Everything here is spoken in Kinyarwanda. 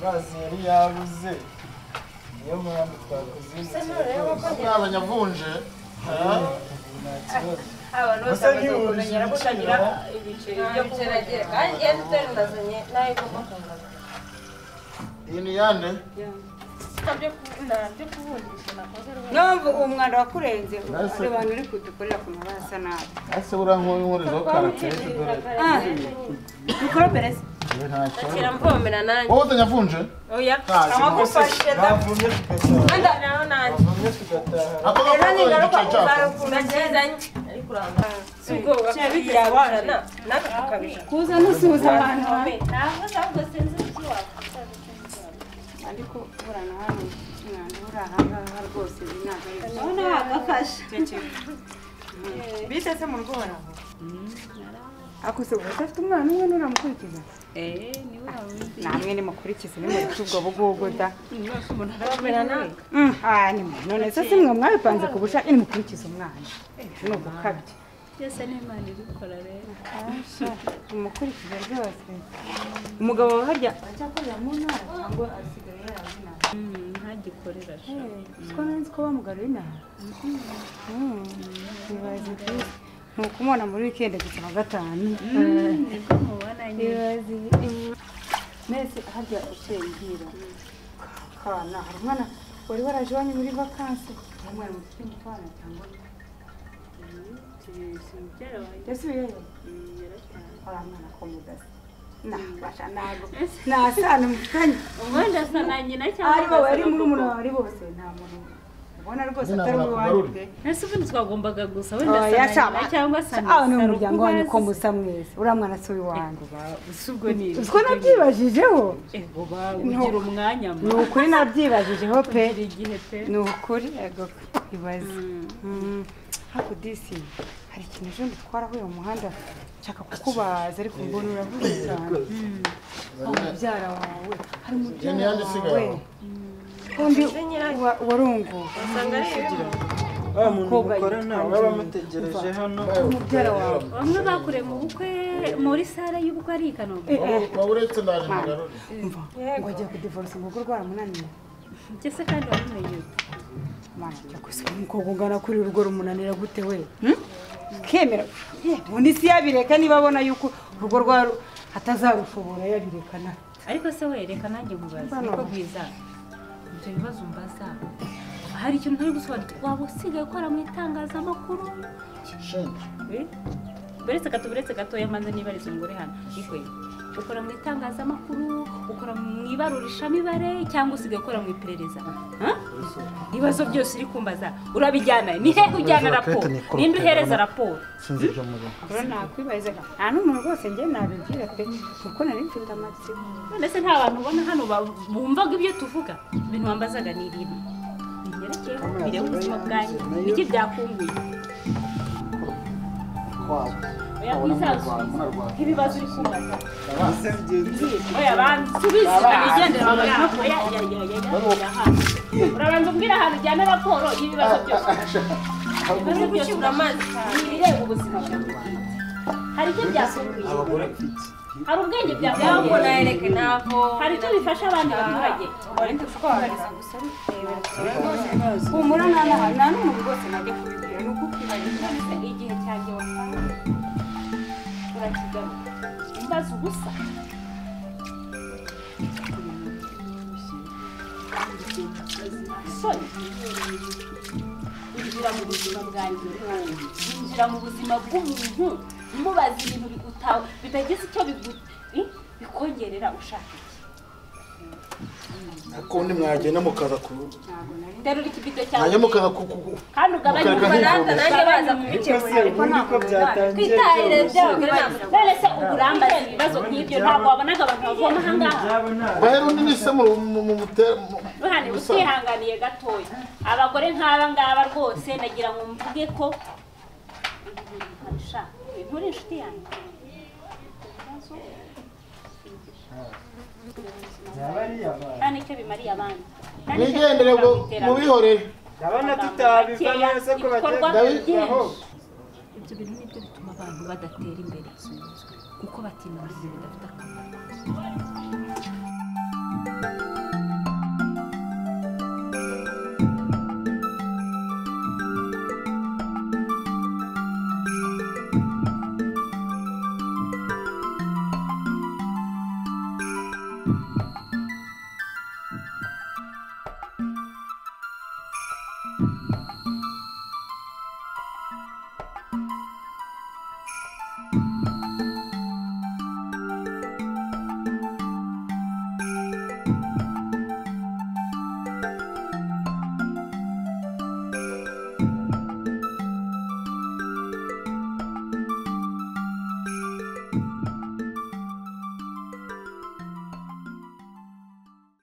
Amazi yari yabuze niyo mpamvu twakuzindukiye rwose. Abanyavunje abantu bose bamaze kumenyera ko utagira ibiceri byo kugira kandi ngende utari unazanye nawe igomba kungana. Iyi ni yande? Ntabyo kuvunjisha nakoze rwose. Numva umwanda wakurenze ari abantu uri kudukorera ku mabara asa nabi. Ese buriya nk'unkurizaho karatete dore. Mukoropereze. Akira mvomera nanjye. Wowe utanyavunje? Oya. Amagufashe da. Bavumye tugataha. Anda naho nanjye. Bavumye tugataha. Ako Rero ningaruka igice cyako. ndakizanye. Ariko uranga. Si ubwoba yabijana naka tukabija. Kuza nusuhuza abantu. Navuze ahubwo sinzi icyo wakora. Ariko burana hano umwanda uri ahangaha rwose ntabwo ari byo. None wagafashe. Bite se mu rugo baraho? Ako se uba udafite umwana umwe nuramukurikiza? Ni wa wundi. Namwe nimukurikize nimureke ubwo bugugu da. Mvomera nanjye. None se simwe mwabipanze ku bushake nimukurikize umwana. Ni ugukabya. Byose ni Imana ibikora rero. Umukurikize rwose. Umugabo wawe harya acyakorera mu ntara cyangwa asigaye yaraje inaha? Ntagikorera sha. Siko nari nzi ko bamugaruye inaha. Ibaze byiza. Ni ukumubona muri weekend gusa wa gatanu. Nibwo mubona nyine. Nese harya uciye mbwira. Kana hari umwana wari waraje iwanyu muri vakansi. Umwana mufite mutwana cyangwa Mubyara wanjye. yasubiyeyo? Yarataye. Uriya mwana ko mudasa. Nabasha ntabwo. Nta sano mufitanye. Ubundi asa na nyina cyangwa Ari wowe ari agasa na murumuna papa. wawe ari bose nta muntu ubona rwose Nyina atari barakugarura. uwanyu pe. Ese ubundi twagombaga gusa wenda Oya, asa na nyina cyangwa asa na Aho ni Saro umuryango wanyu ko kubazi. musa mwese. Uriya mwana si uwanyu. Ese ubwo ni Uziko nabyibajijeho? Ego ba ugira umwanya Ni ukuri nabyibajijeho pe. ugira igihe pe. Ni ukuri ego ibaze. Haku disi hari ikintu ejo twarahuye mu muhanda nshaka kukubaza ariko mbona uravuze cyane. Umubyara wawe hari Iyi ni umubyara yande isigaye wawe aho? undi warunguwe Usanga ari ibyo. Wa muntu Umukobwa mukorana yitwa baba bamutegereje hano. Umubyara wawe. Bamwe bakure mu bukwe muri sale y'ubukwe ari i Kanombe. Waba uretse ndaje mugarure. Umva ngo agiye kudivorce ngo urugo rwaramunaniye. Njye se kandi wabimenye ute? Mana jya gusa umukobwa ungana kuri urugo rumunanira gute we? Kemera ubundi si yabireka niba abona yuko urugo rwa atazarushobora yabirekana. Ariko se we reka nanjye nkubaze Bano. niko bwiza. Ibyo bibazo umbaza hari ikintu ntari gusobanukirwa waba usigaye ukora mu itangazamakuru? Shinge. Buretse gato buretse gatoya mbanza nibariza umugore hano. Ikwe ukora mu itangazamakuru, ukora mu ibarurishamibare cyangwa usigaye ukora mu iperereza? Ibibazo byose uri kumbaza urabijyana ni hehe ujyana raporo? Ninde uhereza raporo? Sinzi ibyo murimo. Rero nakwibariza nta n'umuntu rwose njye nabibwira pe kuko nari mfite amatsiko. None se nta bantu ubona hano bumvaga ibyo tuvuga? Ibintu wambazaga ni ibintu binyerekeyeho bireba ubuzima bwanjye niki byakunguye? Oya ntizasubize nk'ibibazo uri kumbaza. Ese bigenze. Oya bansubize nigendere oya ya ya ya ya urabanza umbwira ahantu ujyana raporo y'ibibazo byose. Ibibazo byose Gukibura amazi cyane. bireba ubuzima bwawe bwite. Hari icyo byakunguye? Abagore mfite. Hari ubwenge Ntabwo byakunguye? nayereke navo. Hari icyo bifasha abandi baturage? Humura nta n'umuntu rwose najya kubibwira ni ukukwibariza. None se igihe cyanjye watanze urakigaruka umbaza ubusa? Soni injira mu buzima bwanjye, injira mu buzima bw'umuntu umubaza ibintu bigutawe bitagize icyo bikongerera ushaka iki? Ariko ubundi mwagenda mukaza ku Terura ikibido cyawe mwajya mukaza ku kandi ugabanye mukareka Barata nkivomesha. nanjye baza Ariko kubikemura. se ubundi ko byatangiye Twitahire byoroshye. by'abagore ntabwo. None se ubu urambaza ibibazo nk'ibyo ntabwo wabonaga abantu bavoma aha ngaha? Byabo ntabwo. Bahera undi ni se mu mu mutera Ruhane utihanganiye gatoya abagore nk'aba ngaba rwose nagira ngo mvuge ko sha nturi inshuti yanjye. Byaba ari abantu. Nta n'icyo bimariye abandi. Nta n'icyo mwigendere ngo bimariye mu iterambere. mubihorere. Ndabona tutabivamo ese ko bagiye Ibikorwa kubivaho. Ibyo bintu nibyo bituma abantu badatera imbere, kuko batinda ibintu bidafite akamaro.